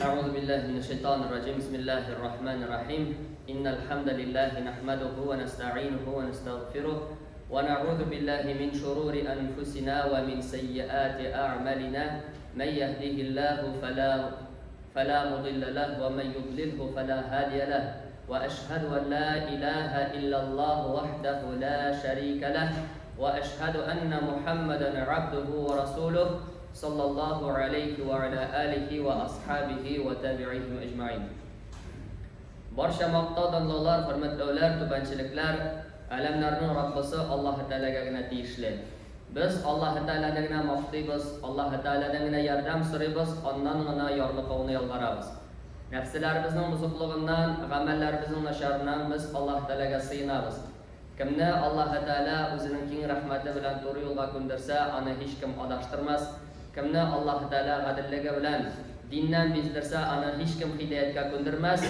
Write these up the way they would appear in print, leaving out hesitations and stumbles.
أعوذ بالله من الشيطان الرجيم بسم الله الرحمن الرحيم إن الحمد لله نحمده ونستعينه ونستغفره ونعوذ بالله من شرور أنفسنا ومن سيئات أعمالنا من يهده الله فلا فلا مضل له ومن يضلله فلا هادي له وأشهد أن لا إله إلا الله وحده لا شريك له وأشهد أن محمدا عبده ورسوله صلى الله عليه وعلى آله وأصحابه وتابعيهم أجمعين Барча мактау, данлаулар, хөрмәтләүләр, түбәнчелекләр Әләмнәрнең Раббысы Аллаһы Тәгаләгә генә тиешле. Без Аллаһы Тәгаләне генә мактыйбыз, Аллаһы Тәгаләдән генә ярдәм сорыйбыз, Аннан гына ярлыкауны ялварабыз. Нәфселәребезнең бозыклыгыннан, гамәлләребезнең начарыннан без Аллаһы Тәгаләгә сыенабыз. Кемне Аллаһы Тәгалә Үзенең киң рәхмәте белән туры юлга күндерсә, аны һичкем адаштырмас. Кемне Аллаһы Тәгалә гаделлеге белән диннән биздерсә, аны һичкем һидаяткә күндермәс.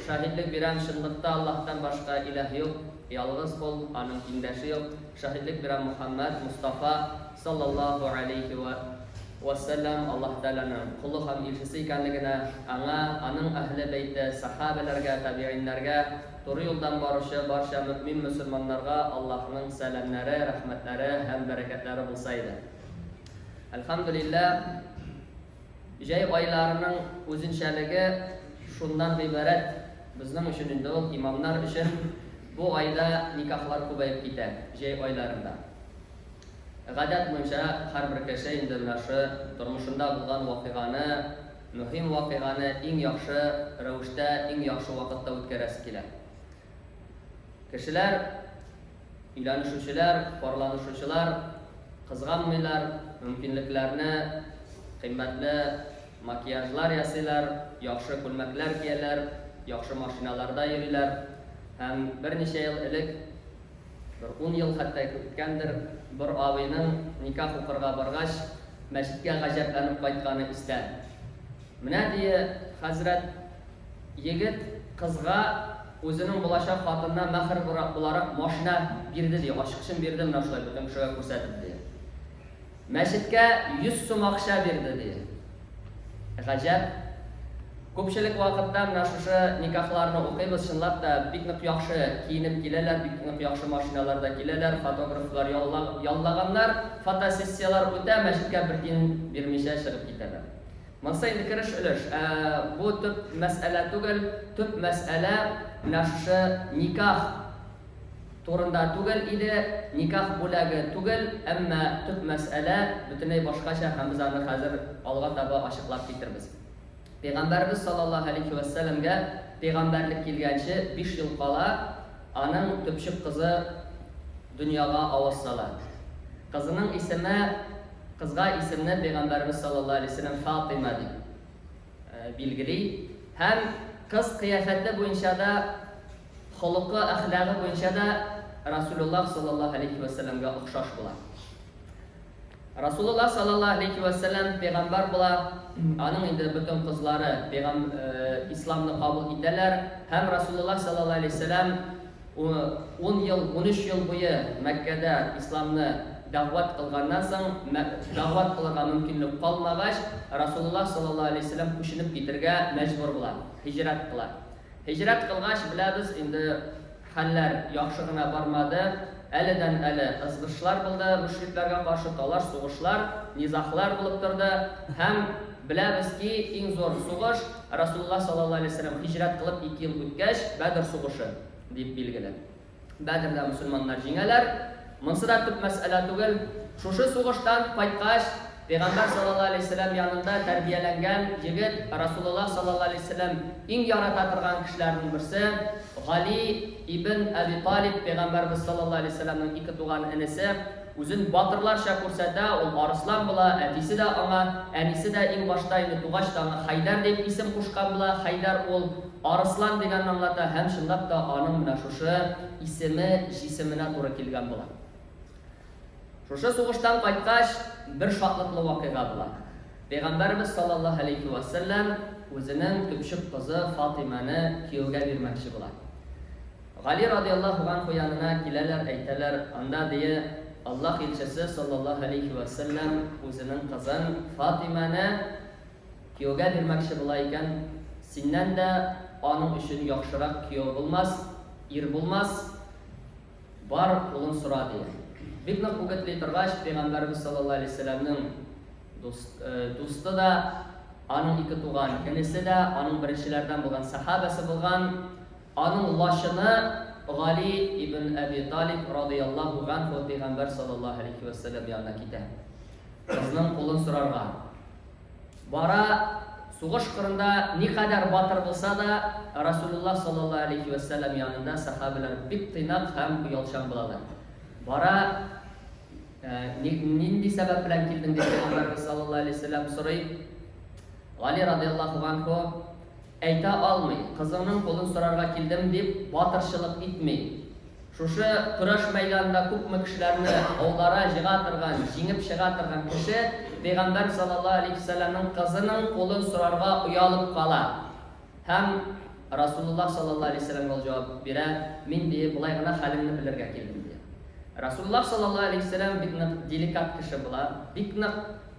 Шаһитлек бирәм, чынлыкта Аллаһтан башка иләһ юк, ялгыз Ул, Аның тиңдәше юк. Шаһитлек бирәм, Мухәммәд Мостафа, саллаллаһу галәйһи вә вәсәлләм, Аллаһы Тәгаләнең колы һәм илчесе икәнлегенә, аңа, аның әһле бәйте, сәхабәләргә, табигыйннәргә, туры юлдан баручы барча мөэмин-мөселманнарга Аллаһының сәламнәре, рәхмәтләре һәм бәрәкәтләре булса иде. Әлхәмдүлилләһ, җәй айларының үзенчәлеге шуннан гыйбарәт, безнең өчен инде ул, имамнар өчен, бу айда никахлар күбәеп китә, җәй айларында. Гадәт буенча, һәрбер кеше инде менә шы тормышында булган вакыйганы, мөһим вакыйганы иң яхшы рәвештә, иң яхшы вакытта үткәрәсе килә. Кешеләр, өйләнешүчеләр, парланышучылар кызганмыйлар, мөмкинлекләрне, кыйммәтле макияжлар ясыйлар, яхшы күлмәкләр кияләр, яхшы машиналарда йөриләр. Һәм берничә ел элек Бер ун ел хәтта үткәндер, бер абыйның никах укырга баргач, мәчеткә гаҗәпләнеп кайтканы истә. Менә, дие, хәзрәт, егет кызга үзенең булачак хатынына мәһер буларак машина бирде, ди, ачкычын бирде менә шулай бөтен кешегә күрсәтеп, ди. Мәчеткә 100 сум акча бирде, ди. Гаҗәп. Күпчелек вакытта менә шушы никахларны укыйбыз, чынлап та бик нык яхшы киенеп киләләр, бик нык яхшы машиналарда киләләр, фотографлар яллаганнар, фотосессияләр үтә, мәчеткә бер тиен бирмичә чыгып китәләр. Монысы инде кереш өлеш. Ә бу төп мәсьәлә түгел, төп мәсьәлә менә шушы никах турында түгел иде, никах бүләге түгел, әмма төп мәсьәлә бөтенләй башкача һәм без аны хәзер алга таба ачыклап китербез. Пәйгамбәребез саллаллаһу алейһи вә сәлләмгә пәйгамбәрлек килгәнче биш ел кала аның төпчек кызы дөньяга аваз сала. Кызының исеме, кызга исемне пәйгамбәребез саллаллаһу алейһи вә сәлләм Фатыйма дип билгели һәм кыз кыяфәте буенча да Холыкы, әхлагы буенча да Расулуллаһ саллаллаһу алейһи вә сәлләмгә охшаш була. Расулуллаһ саллаллаһу алейһи вә сәлләм пәйгамбәр була, аның инде бөтен кызлары пәйгам исламны кабул итәләр һәм Расулуллаһ саллаллаһу алейһи вә сәлләм 10 ел, 13 ел буе Мәккәдә исламны дәгъват кылганнан соң, дәгъват кылырга мөмкинлек калмагач, Расулуллаһ саллаллаһу алейһи вә сәлләм күченеп китергә мәҗбүр була, һиҗрәт кыла. Һиҗрәт кылгач, беләбез инде, хәлләр яхшы гына бармады, әледән-әле ызгышлар булды, мөшрикләргә каршы талаш, сугышлар, низаглар булып торды һәм, беләбез ки, иң зур сугыш, Расулуллаһ саллаллаһу алейһи ва сәлләм һиҗрәт кылып ике ел үткәч, Бәдер сугышы дип билгеле. Бәдрдә мөселманнар җиңәләр. Монсы да төп мәсьәлә түгел. Шушы сугыштан кайткач, Пәйгамбәр саллаллаһу алейһи ва сәлләм янында тәрбияләнгән егет, Расулуллаһ саллаллаһу алейһи ва сәлләм иң ярата торган кешеләрнең берсе, Гали ибн Әби Талиб, Пәйгамбәребез саллаллаһу алейһи ва сәлләмнең икетуган энесе, үзен батырларча күрсәтә, ул арыслан була, әтисе дә аңа, әнисе дә иң башта инде тугач та аңа Хәйдәр дип исем кушкан була, Хәйдәр ул Арыслан дигәнне аңлата һәм чынлап та аның менә шушы исеме җисеменә туры килгән була. Шушы сугыштан кайткач, бер шатлыклы вакыйга була. Пәйгамбәребез саллаллаһу алейһи вә сәлләм үзенең төпчек кызы Фатыйманы кияүгә бирмәкче була. Гали радыяллаһу ганһу янына киләләр, әйтәләр, анда дие, Аллаһ илчесе саллаллаһу алейһи вә сәлләм үзенең кызын Фатыйманы. Кияүгә бирмәкче була икән, синнән дә аның өчен яхшырак кияү булмас, ир булмас, бар, кулын сора, ди. Бик нык үгетли торгач, пәйгамбәребез саллаллаһу алейһи вәсәлләмнең дусты да, аның ике туган энесе дә, аның беренчеләрдән булган сәхабәсе булган, аның лачыны Гали ибн Әби Талиб радыяллаһу ганһу пәйгамбәр саллаллаһу алейһи вәсәлләм янына китә. Кызның кулын сорарга. Бара, сугыш кырында никадәр батыр булса да, Расулуллаһ саллаллаһу алейһи вә сәлләм янында сәхабәләр бик тыйнак һәм оялчан булалар. Бара, нинди сәбәп белән килдең дип Пәйгамбәрбез саллаллаһу алейһи вә сәлләм сорый. Гали радыяллаһу анһу әйтә алмый, кызыңның кулын сорарга килдем дип батырчылык итми. Шушы көрәш мәйданында күпме кешеләрне аудара, җыга торган, җиңеп чыга торган кеше Пәйгамбәр саллаллаһу алейһи ва сәлләмнең кызының кулын сорарга оялып кала. Һәм Расулуллаһ саллаллаһу алейһи ва сәлләмгә ул җавап бирә, Мин, ди, болай гына хәлеңне белергә килдем, ди. Расулуллаһ саллаллаһу алейһи ва сәлләм бик нык деликат кеше була, бик нык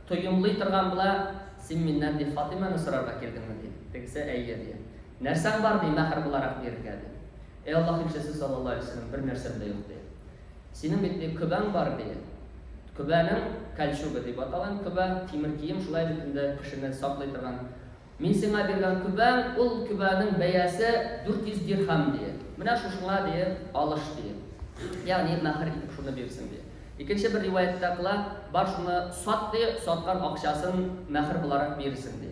тоемлый торган була, Син миннән, ди, Фатыйманы сорарга килдеңме, ди. Тегесе, Әйе, ди. Нәрсәң бар, ди, мәһр буларак бирергә, ди. Әй Аллаһ илчесе саллаллаһу алейһи ва сәлләм, бер нәрсәм дә юк, ди. Синең бит, ди, көбәң бар, ди. Көбәнең кольчуга дип аталган көбә, тимер кием, шулай бит инде кешене саклый торган. Мин сиңа биргән көбәң, ул көбәнең бәясе 400 дирхам, ди. Менә шушыңа, ди, алыш, ди. Ягъни мәһр итеп шуны бирсен, ди. Икенче бер риваятьтә кыла, бар шуны сат, ди, саткан акчасын мәһр буларак бирсен, ди.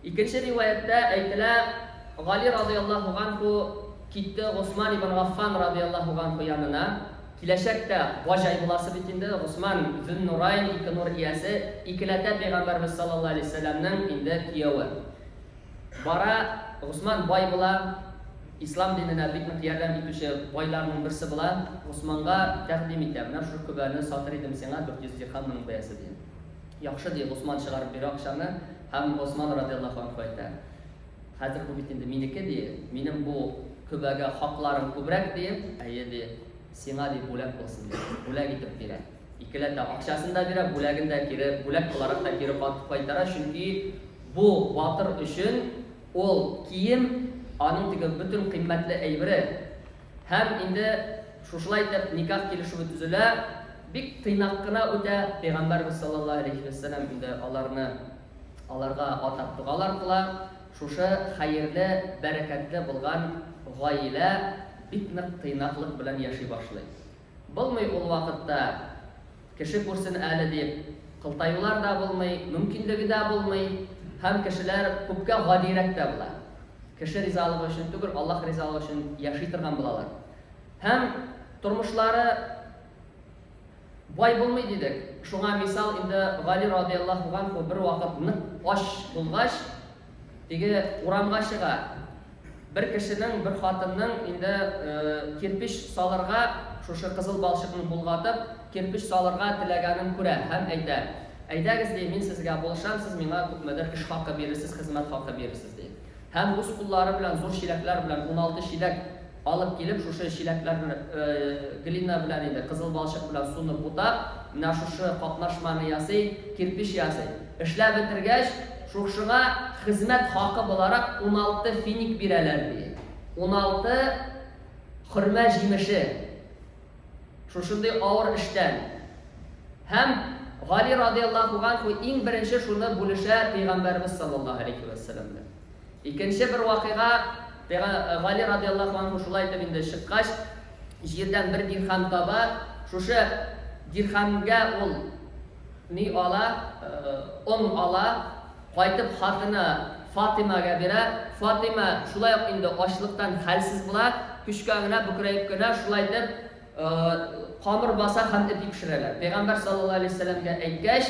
Икенче риваятьтә әйтелә, Гали радыяллаһу ганһу китте Госман ибн Гаффан радыяллаһу ганһу янына. Киләчәктә баҗай буласы бит инде, Госман Зөннурайн, ике нур иясе, икеләтә пәйгамбәрбез саллаллаһу алейһи вәсәлләмнең инде кияве. Бара, Госман бай була, ислам диненә бик нык ярдәм итүче байларның берсе була. Госманга тәкъдим итә, менә шушы көбәне сатыр идем сиңа, 400 дирхам моның бәясе, ди. Яхшы, ди, Госман чыгарып бирә акчаны, һәм Госман радиаллаһу анһу әйтә, Хәзер бу бит инде минеке, ди, минем бу көбәгә хакларым күбрәк, ди, әйе, ди, сиңа, ди, бүләк булсын, ди, бүләк итеп бирә. Икеләтә акчасын да бирә, бүләген дә кире, бүләк буларак та кире кайтара, чөнки бу батыр өчен ул кием аның теге бөтен кыйммәтле әйбере. Һәм инде шушылай итеп никах килешүе төзелә, бик тыйнак кына үтә, Пәйгамбәрбез саллаллаһу алейһи вә сәлләм инде аларны, аларга атап догалар кыла, шушы хәерле, бәрәкәтле булган гаилә бик нык тыйнаклык белән яши башлый. Булмый ул вакытта кеше күрсен әле дип кылтаюлар да булмый, мөмкинлеге дә булмый һәм кешеләр күпкә гадирәк тә була. Кеше ризалыгы өчен түгел, Аллаһ ризалыгы өчен яши торган булалар. Һәм тормышлары бай булмый дидек. Шуңа мисал инде Гали радыяллаһу ганһу бер вакыт нык ач булгач, теге урамга чыга. Бер кешенең, бер хатынның инде кирпеч салырга, шушы кызыл балчыкны болгатып, кирпеч салырга теләгәнен күрә һәм әйтә, Әйдәгез, ди, мин сезгә булышам, сез миңа күпмедер эш хакы бирерсез, хезмәт хакы бирерсез, ди. Һәм үз куллары белән зур чиләкләр белән 16 чиләк алып килеп, шушы чиләкләрне глина белән инде, кызыл балчык белән суны бутап, менә шушы катнашманы ясый, кирпеч ясый. Эшләп бетергәч, шушыңа хезмәт хакы буларак 16 финик бирәләр, ди. 16 хөрмә җимеше. Шушындый авыр эштән. Һәм Гали радыяллаһу ганһу иң беренче шуны бүлешә пәйгамбәребез саллаллаһу алейхи вә сәлләм белән. Икенче бер вакыйга, Гали радыяллаһу анһу шулай итеп инде чыккач, җирдән бер дирхам таба, шушы дирхамгә ул ни ала, он ала, кайтып хатыны Фатыймага бирә. Фатыйма шулай ук инде ачлыктан хәлсез була, көчкә генә, бөкрәеп кенә шулай итеп камыр баса һәм ипи пешерәләр. Пәйгамбәр саллаллаһу алейһи вәсәлләмгә әйткәч,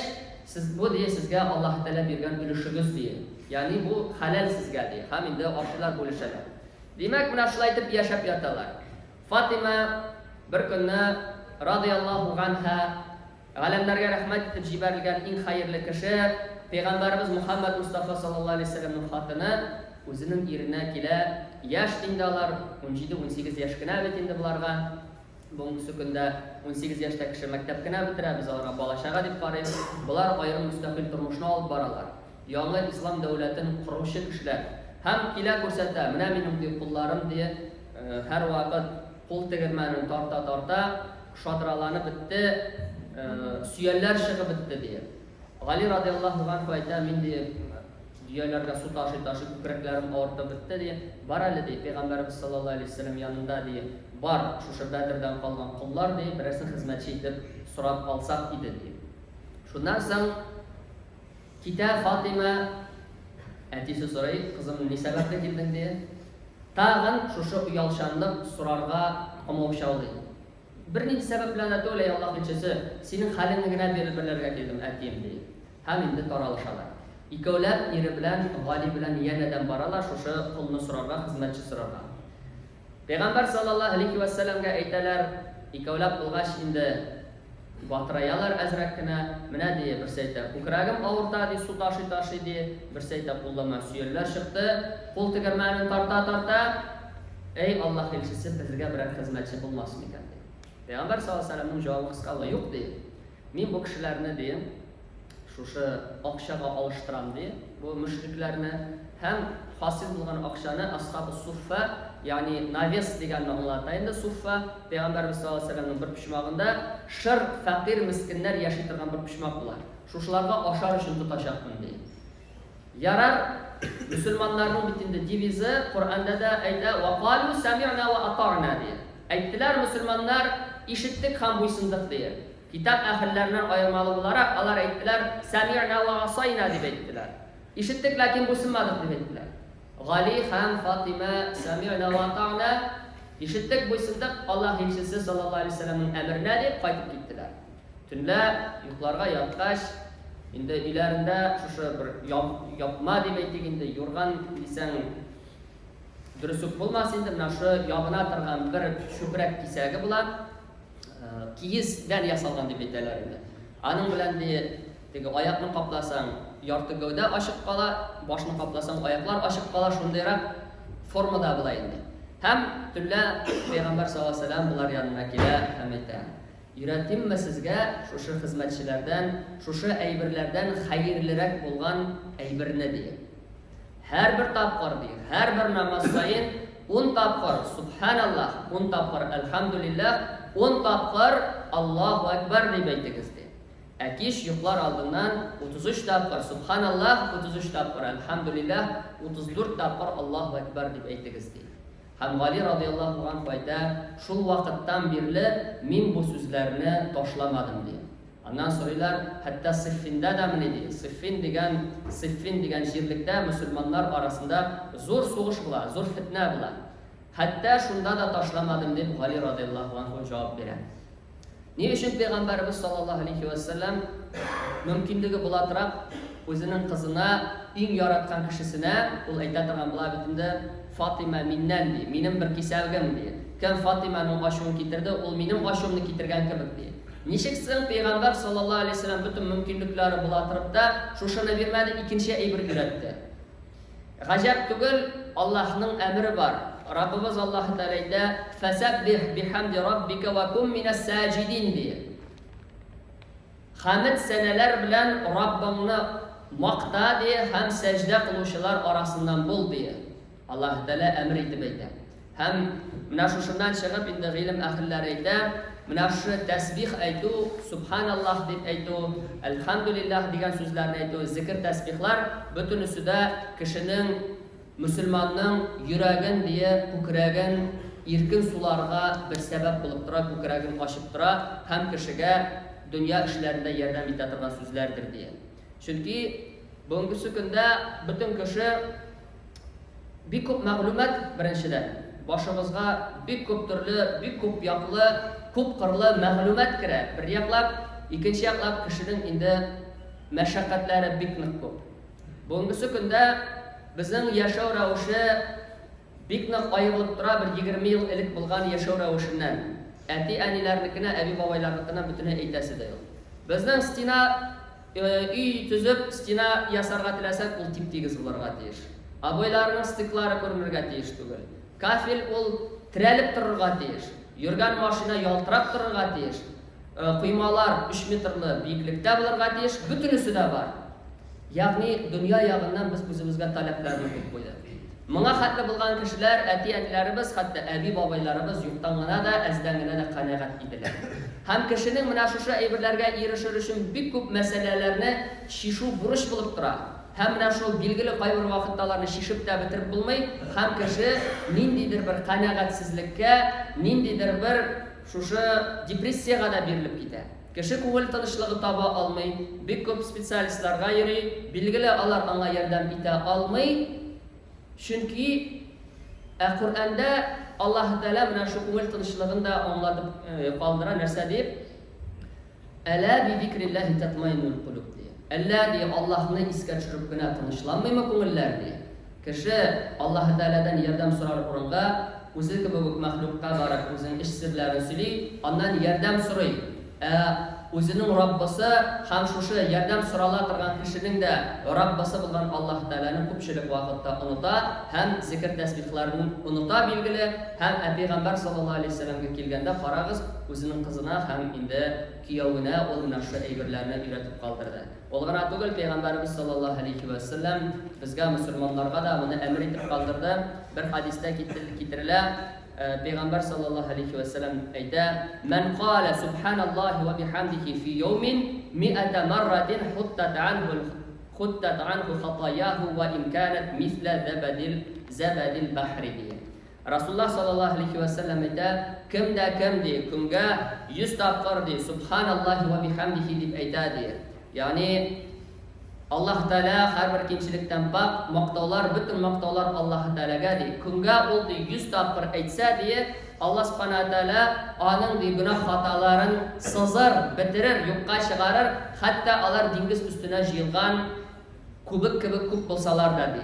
сез бу ди, сезгә Аллаһ Тәгалә биргән өлешегез ди. Ягъни бу хәләл сезгә ди. Һәм инде ашыйлар, бүлешәләр. Димәк, менә шулай итеп яшәп яталар. Фатыйма бер көнне радыяллаһу ганһа галәмнәргә рәхмәт итеп җибәрелгән иң хәерле кеше, пәйгамбәребез Мухаммад Мустафа саллаллаһу алейһи вәсәлләмнең хатыны үзенең иренә килә. Яшь инде алар, 17-18 яшь кенә бит инде боларга. Бүгенге көндә 18 яшьтә кеше мәктәп кенә бетерә, без аларга бала-чага дип карыйбыз. Болар аерым мөстәкыйль тормышны алып баралар. Яңа ислам дәүләтен коручы кешеләр. Һәм килә күрсәтә, менә минем ди кулларым ди, һәрвакыт кул тегермәнен тарта-тарта шадраланып бетте, сөялләр чыгып бетте ди. Гали радиаллаһу ганһу әйтә, мин ди дөяләргә су ташый-ташый күкрәкләрем авыртып бетте ди. Бар әле ди, пәйгамбәребез саллаллаһу алейһи вәсәлләм янында ди, бар шушы Бәдрдән калган коллар ди, берәрсен хезмәтче итеп сорап алсак иде ди. Шуннан соң Китә Фатыйма, әтисе сорый, кызым, ни сәбәпле килдең, ди. Тагын шушы оялчанлык сорарга комаучаулый. Бернинди сәбәп белән дә түгел, әй Аллаһ илчесе, синең хәлеңне генә белергә килдем, әтием, ди. Һәм инде таралышалар. Икәүләп ире белән, Гали белән янәдән баралар шушы колны сорарга, хезмәтче сорарга. Пәйгамбәр саллаллаһу алейһи вә сәлләмгә әйтәләр, икәүләп булгач инде батыраялар әзрәк кенә, менә ди, берсе әйтә, күкрәгем авырта, ди, су ташый-ташый, ди, берсе әйтә, кулыма сөялләр чыкты, кул тегермәнен тарта-тарта, әй Аллаһ илчесе, безгә берәр хезмәтче булмас микән, ди. Пәйгамбәр саллаллаһу алейһи вә сәлләмнең җавабы кыска була, юк, ди, мин бу кешеләрне, ди, Шушы акчага алыштырам, ди, бу мөшрикләрне. Һәм хасил булган акчаны асхабы суффа, ягъни навес дигәнне аңлата инде суффа, пәйгамбәребез саллаллаһу алейһи ва сәлләмнең бер почмагында шыр фәкыйрь мескеннәр яши торган бер почмак була. Шушыларга ашар өчен тотачакмын, ди. Ярар, мөселманнарның бит инде девизы Коръәндә дә әйтә, Ва калу сәмигъна ва атагъна, ди. Әйттеләр мөселманнар, ишеттек һәм буйсындык, ди. Китап әһелләреннән аермалы буларак, алар әйттеләр, Сәмигъна вә гасайна дип әйттеләр. Ишеттек, ләкин буйсынмадык дип әйттеләр. Гали һәм Фатыйма Сәмигъна вә атагъна, ишеттек, буйсындык Аллаһ илчесе саллаллаһу алейһи ва сәлләмнең әмеренә дип кайтып киттеләр. Төнлә йокларга яткач, инде өйләрендә шушы бер япма дип әйтик инде, юрган дисәң, дөрес үк булмас инде, менә шушы ябына торган бер чүпрәк кисәге була. Киездән ясалган дип әйтәләр инде. Аның белән ди, теге аякны капласаң, ярты гәүдә ачык кала, башны капласаң, аяклар ачык кала, шундыйрак формада була инде. Һәм төнлә Пәйгамбәр саллаллаһу алейһи ва сәлләм болар янына килә һәм әйтә: "Өйрәтимме сезгә шушы хезмәтчеләрдән, шушы әйберләрдән хәерлерәк булган әйберне?" ди. Һәрбер тапкыр, ди, һәрбер намаз саен ун тапкыр Сүбхәналлаһ, ун тапкыр Әлхәмдүлилләһ, ун тапкыр Аллаһу әкбәр дип әйтегез, ди. Ә кич йоклар алдыннан 33 тапкыр Сүбхәналлаһ, 33 тапкыр Әлхәмдүлилләһ, 34 тапкыр Аллаһу әкбәр дип әйтегез, ди. Һәм Гали радыяллаһу ганһу әйтә, Шул вакыттан бирле мин бу сүзләрне ташламадым, ди. Аннан сорыйлар, хәтта Сыффиндә дәмени, ди. Сыффин дигән, Сыффин дигән җирлектә мөселманнар арасында зур сугыш була, зур фетнә була. Хәтта шунда да ташламадым, дип Гали радыяллаһу анһу җавап бирә. Ни өчен пәйгамбәребез саллаллаһу алейхи ва сәлләм мөмкинлеге була торып, үзенең кызына, иң яраткан кешесенә, ул әйтә торган була бит инде, Фатыйма миннән, ди, минем бер кисәгем, ди. Кем Фатыйманың ачуын китерде, ул минем ачуымны китергән кебек, ди. Ничек соң пәйгамбәр саллаллаһу алейһи ва сәлләм бөтен мөмкинлекләре була торып та, шушыны бирмәде, икенче әйбер өйрәтте? Гаҗәп түгел, Аллаһның әмере бар. Раббыбыз Аллаһы Тәгалә әйтә, Фәсәббих бихәмди раббика ва кун минәс саҗидин ди. Хәмед сәнәләр белән Раббыңны макта ди һәм сәҗдә кылучылар арасыннан бул ди. Аллаһы Тәгалә әмер итеп әйтә. Һәм менә шушыннан чыгып инде гыйлем әһелләре әйтә, менә шушы тәсбих әйтү, Сүбхәналлаһ дип әйтү, Әлхәмдүлилләһ дигән сүзләрне әйтү, зекер-тәсбихлар бөтенесе дә кешенең, мөселманның йөрәген дие, күкрәген иркен суларга бер сәбәп булып тора, күкрәген ачып тора һәм кешегә дөнья эшләрендә ярдәм итә торган сүзләрдер дие. Чөнки бүгенгесе көндә бөтен кеше Бик күп мәгълүмат, беренчедән, башыбызга бик күп төрле, бик күп яклы, күп кырлы мәгълүмат керә, бер яклап, икенче яклап кешенең инде мәшәкатьләре бик нык күп. Бүгенгесе көндә безнең яшәү рәвеше бик нык аерылып тора бер 20 ел элек булган яшәү рәвешеннән. Әти-әниләрнекенә, әби-бабайларныкына бөтенләй әйтәсе дә юк. Безнең стена Өй төзеп, стена ясарга теләсәк, ул тип-тигез булырга тиеш. Обойларының стыклары күренергә тиеш түгел. Кафель ул терәлеп торырга тиеш. Йөргән машина ялтырап торырга тиеш. Коймалар өч метрлы биеклектә булырга тиеш. Бөтенесе дә бар. Ягъни дөнья ягыннан без үзебезгә таләпләрне күп куйдык. Моңа хәтле булган кешеләр, әти-әниләребез, хәтта әби-бабайларыбыз юктан гына да, әздән генә дә канәгать иделәр. Һәм кешенең менә шушы әйберләргә ирешер өчен бик күп мәсьәләләрне чишү бурыч булып тора. Һәм менә шул билгеле кайбер вакытта аларны чишеп тә бетереп булмый, һәм кеше ниндидер бер канәгатьсезлеккә, ниндидер бер шушы депрессиягә дә бирелеп китә. Кеше күңел тынычлыгы таба алмый, бик күп специалистларга йөри, билгеле, алар аңа ярдәм итә алмый, чөнки ә Коръәндә Аллаһы Тәгалә менә шул күңел тынычлыгын да аңлатып калдыра, нәрсә дип? Әлә би зикриллаһи татмаиннул кулуб ди. Әллә ди Аллаһны искә төшереп кенә тынычланмыймы күңелләр ди. Кеше Аллаһы Тәгаләдән ярдәм сорар урынга, үзе кебек үк мәхлукка барып, үзенең эч серләрен сөйли, аннан ярдәм сорый. Ә үзенең Раббысы һәм шушы ярдәм сорала торган кешенең дә Раббысы булган Аллаһы Тәгаләне күпчелек вакытта оныта һәм зекер-тәсбихләрен оныта, билгеле. Һәм ә Пәйгамбәр саллаллаһу алейһи ва сәлләмгә килгәндә, карагыз, үзенең кызына һәм инде киявенә ул менә шушы әйберләрне өйрәтеп калдырды. Ул гына түгел, Пәйгамбәребез саллаллаһу алейһи вә сәлләм безгә, мөселманнарга да моны әмер итеп калдырды. Бер хәдистә китерелә, Пәйгамбәр саллаллаһу алейһи вә сәлләм әйтә, Мән калә субханаллаһи вә бихамдихи фи яумин ми'ата марратин хуттат анху хуттат анху хатаяху вә ин канат мисла зәбәдил зәбәдил бахри ди. Расуллаһ саллаллаһу алейһи вә сәлләм әйтә, Кем дә кем, ди, көнгә 100 тапкыр, ди, Субханаллаһи вә бихәмдихи дип әйтә, ди. Ягъни, Аллаһ Тәгалә һәрбер кимчелектән пакь, мактаулар, бөтен мактаулар Аллаһ Тәгаләгә, ди. Көнгә ул, ди, 100 тапкыр әйтсә, ди, Аллаһ Субхана ва Тәгалә аның, ди, гөнаһ-хаталарын сызыр, бетерер, юкка чыгарыр, хәтта алар диңгез өстенә җыелган күбек кебек күп булсалар да, ди.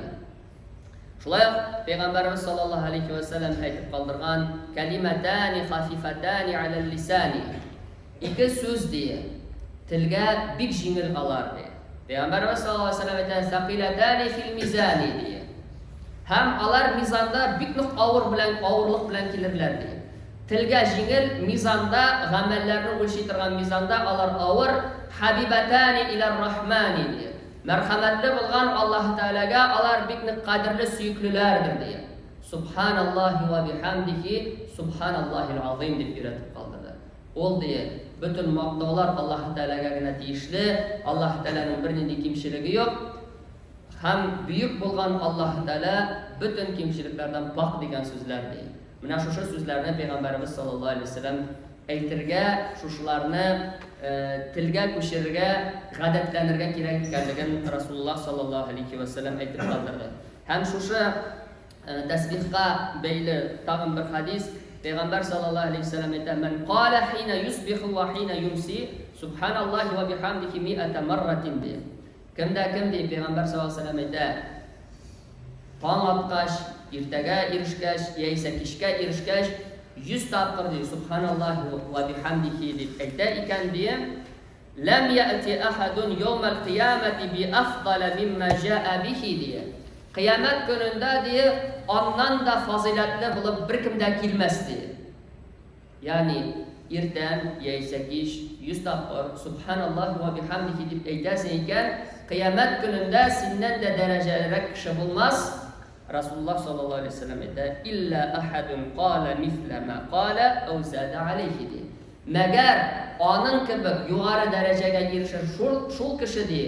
Шулай ук Пәйгамбәребез саллаллаһу алейхи вә сәлләм әйтеп калдырган кәлимәтәни хафифәтәни аләл лисани. Ике сүз ди, телгә бик җиңел алар ди. Пәйгамбәребез саллаллаһу алейхи вә сәлләм әйтә, сәкыйләтәни фил мизани ди. Һәм алар мизанда бик нык авыр белән авырлык белән килерләр ди. Телгә җиңел, мизанда, гамәлләрне үлчи торган мизанда алар авыр, хабибәтәни иләр рахмани ди. Мәрхәмәтле булган Аллаһы Тәгаләгә алар бик нык кадерле, сөеклеләрдер, ди. Субханаллаһи вә бихәмдихи, субханаллаһил азыйм дип өйрәтеп калдырды. Ул, ди, бөтен мактаулар Аллаһы Тәгаләгә генә тиешле, Аллаһы Тәгаләнең бернинди кимчелеге юк. Һәм бөек булган Аллаһы Тәгалә бөтен кимчелекләрдән пакь дигән сүзләр, ди. Менә шушы сүзләрне Пәйгамбәребез саллаллаһу алейһи ва сәлләм әйтергә, шушыларны телгә күчерергә, гадәтләнергә кирәк икәнлеген Расулуллаһ саллаллаһу алейһи ва сәлләм әйтеп калдырды. Һәм шушы тәсбихка бәйле тагын бер хадис, Пәйгамбәр саллаллаһу алейһи ва сәлләм әйтә: "Ман кала хина юсбиху ва хина юмси, субханаллаһи ва бихамдихи миата марратин" ди. Кем дә кем, ди, Пәйгамбәр саллаллаһу алейһи ва сәлләм әйтә, Таң аткач, иртәгә ирешкәч, яисә кичкә ирешкәч, 100 тапкыр, ди, Субханаллаһи вә бихәмдихи дип әйтә икән, ди, Ләм яъти әхәдун яумәл кыямәти би әфдалә миммә җаә бихи, ди. Кыямәт көнендә, ди, аннан да фазыйләтле булып беркем дә килмәс, ди. Ягъни, иртән яисә кич 100 тапкыр Субханаллаһи вә бихәмдихи дип әйтәсең икән, Кыямәт көнендә синнән дә дәрәҗәлерәк кеше булмас. Расулуллаһ саллаллаһу алейһи ва сәлләм әйтә, Илля әхәдун калә мислә мә калә әү зәдә алейһи ди. Мәгәр аның кебек югары дәрәҗәгә ирешер шул, шул кеше ди,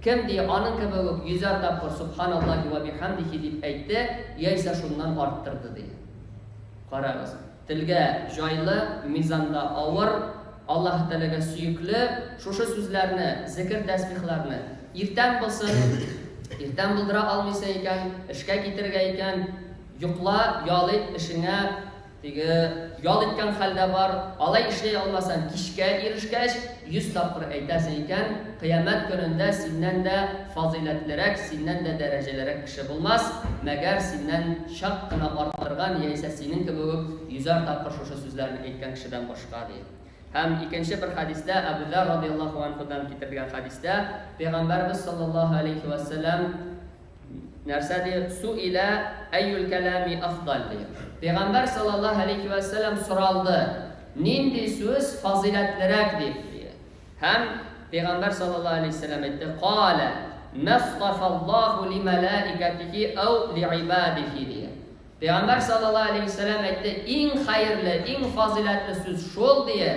кем ди, аның кебек үк йөзәр тапкыр Субханаллаһи вә бихәмдихи дип әйтте, яисә шуннан арттырды ди. Карагыз. Телгә җайлы, мизанда авыр, Аллаһы Тәгаләгә сөекле шушы сүзләрне, зекер-тәсбихләрне иртән булсын, иртән булдыра алмыйсың икән, эшкә китергә икән, йокла, ял ит, эшеңә теге ял иткән хәлдә бар, алай эшли алмасаң, кичкә ирешкәч, 100 тапкыр әйтәсең икән, кыямәт көнендә синнән дә фазыйләтлерәк, синнән дә дәрәҗәлерәк кеше булмас, мәгәр синнән чак кына арттырган яисә синең кебек үк йөзәр тапкыр шушы сүзләрне әйткән кешедән башка, ди. Һәм икенче бер хәдистә, Әбү Зәр радыяллаһу анһудан китерелгән хәдистә, Пәйгамбәребез саллаллаһу алейһи вә сәлләм нәрсә ди? Суилә әйюл кәлами афдал ди. Пәйгамбәр саллаллаһу алейһи вә сәлләм соралды, нинди сүз фазыйләтлерәк дип, ди. Һәм Пәйгамбәр саллаллаһу алейһи вә сәлләм әйтте, Калә. Мәстафаллаһу ли мәләикәтихи әү ли гыйбадихи, дия. Пәйгамбәр саллаллаһу алейһи ва сәлләм әйтте, иң хәерле, иң фазыйләтле сүз шул, дия,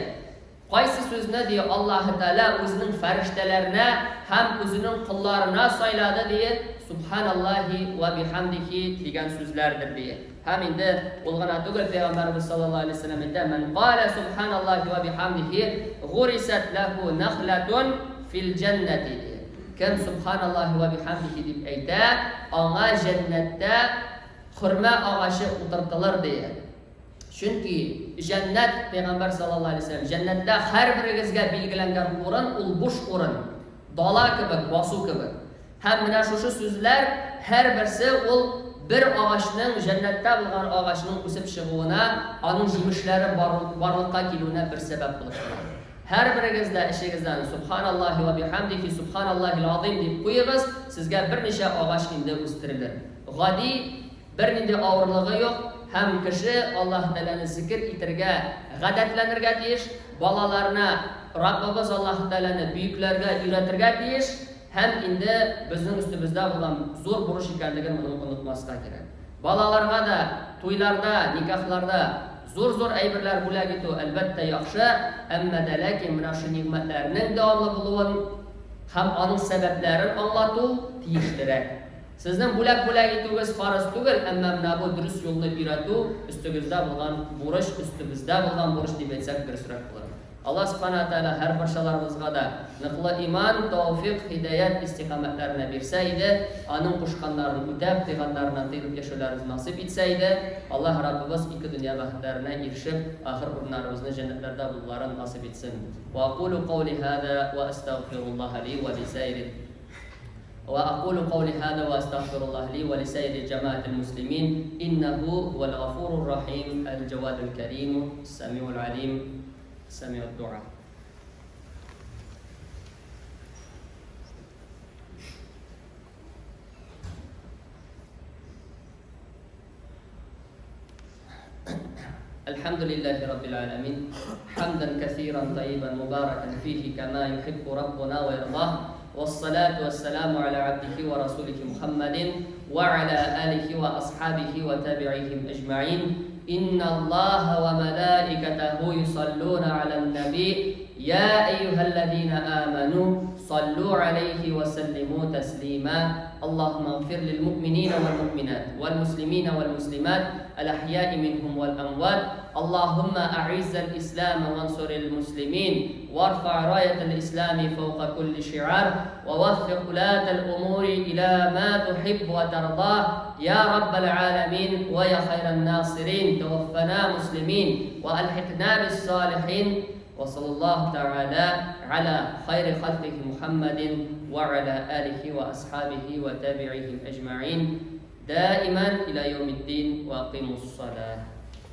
кайсы сүзне, ди, Аллаһы Тәгалә үзенең фәрештәләренә һәм үзенең колларына сайлады, ди, Субханаллаһи вә бихамдихи дигән сүзләрдер, ди. Һәм инде ул гына түгел, Пәйгамбәребез саллаллаһу алейһи ва сәлләм әйтә, Мән калә субханаллаһи вә бихамдихи гурисәт ләһу нәхләтун фил җәннәти, ди. Кем субханаллаһи вә бихамдихи дип әйтә, аңа җәннәттә хөрмә агачы утыртылыр, ди. Чөнки җәннәт, Пәйгамбәр саллаллаһу алейһи ва сәлләм, җәннәттә һәрберегезгә билгеләнгән урын ул буш урын, дала кебек, басу кебек. Һәм менә шушы сүзләр һәрберсе ул бер агачның, җәннәттә булган агачның үсеп чыгуына, аның җимешләре барлыкка килүенә бер сәбәп булып тора. Һәрберегез дә эчегездән Субханаллаһи ва бихамдихи субханаллаһил азыйм дип куегыз, сезгә берничә агач инде үстерелер. Гади, бернинди авырлыгы юк һәм кеше Аллаһ Тәгаләне зикер итергә гадәтләнергә тиеш, балаларына Раббыбыз Аллаһ Тәгаләне бөекләргә өйрәтергә тиеш һәм инде безнең өстебездә булган зур бурыч икәнлеген моны онытмаска кирәк. Балаларга да туйларда, никахларда зур-зур әйберләр бүләк итү, әлбәттә, яхшы, әмма дә ләкин менә шул нигъмәтләрнең дәвамлы булуын һәм аның сәбәпләрен аңлату тиешлерәк. Сезнең бүләк бүләк итүегез фарыз түгел, әмма менә бу дөрес юлны өйрәтү өстегездә булган бурыч, өстебездә булган бурыч дип әйтсәк дөресрәк булыр. Аллаһ Сүбхәнәһү вә Тәгалә һәрбарчаларыбызга да ныклы иман, тәүфикъ, һидаять, истикамәтләренә бирсә иде, Аның кушканнарын үтәп, тыйганнарыннан тыелып яшәүләребезне насыйп итсә иде. Аллаһ Раббыбыз ике дөнья бәхетләренә ирешеп, ахыр урыннарыбызны җәннәтләрдә булуларын насыйп итсен. Вә акулу каули һаза вә әстәгъфируллаһа ли вә лисаирил وأقول قولي هذا وأستغفر الله لي ولسائر جماعة المسلمين إنه هو الغفور الرحيم الجواد الكريم السميع العليم سميع الدعاء. الحمد لله رب العالمين حمدا كثيرا طيبا مباركا فيه كما يحب ربنا ويرضاه، والصلاة والسلام على عبده ورسوله محمد وعلى آله وأصحابه وتابعيهم أجمعين. إن الله وملائكته يصلون على النبي يا أيها الذين آمنوا صلوا عليه وسلموا تسليما. اللهم اغفر للمؤمنين والمؤمنات والمسلمين والمسلمات الأحياء منهم والأموات. اللهم أعز الإسلام وانصر المسلمين، وارفع راية الإسلام فوق كل شعار، ووفق ولاة الأمور إلى ما تحب وترضاه يا رب العالمين ويا خير الناصرين. توفنا مسلمين وألحقنا بالصالحين، وصلى الله تعالى على خير خلقه محمد وعلى آله وأصحابه وتابعيهم أجمعين دائما إلى يوم الدين، وأقيموا الصلاة.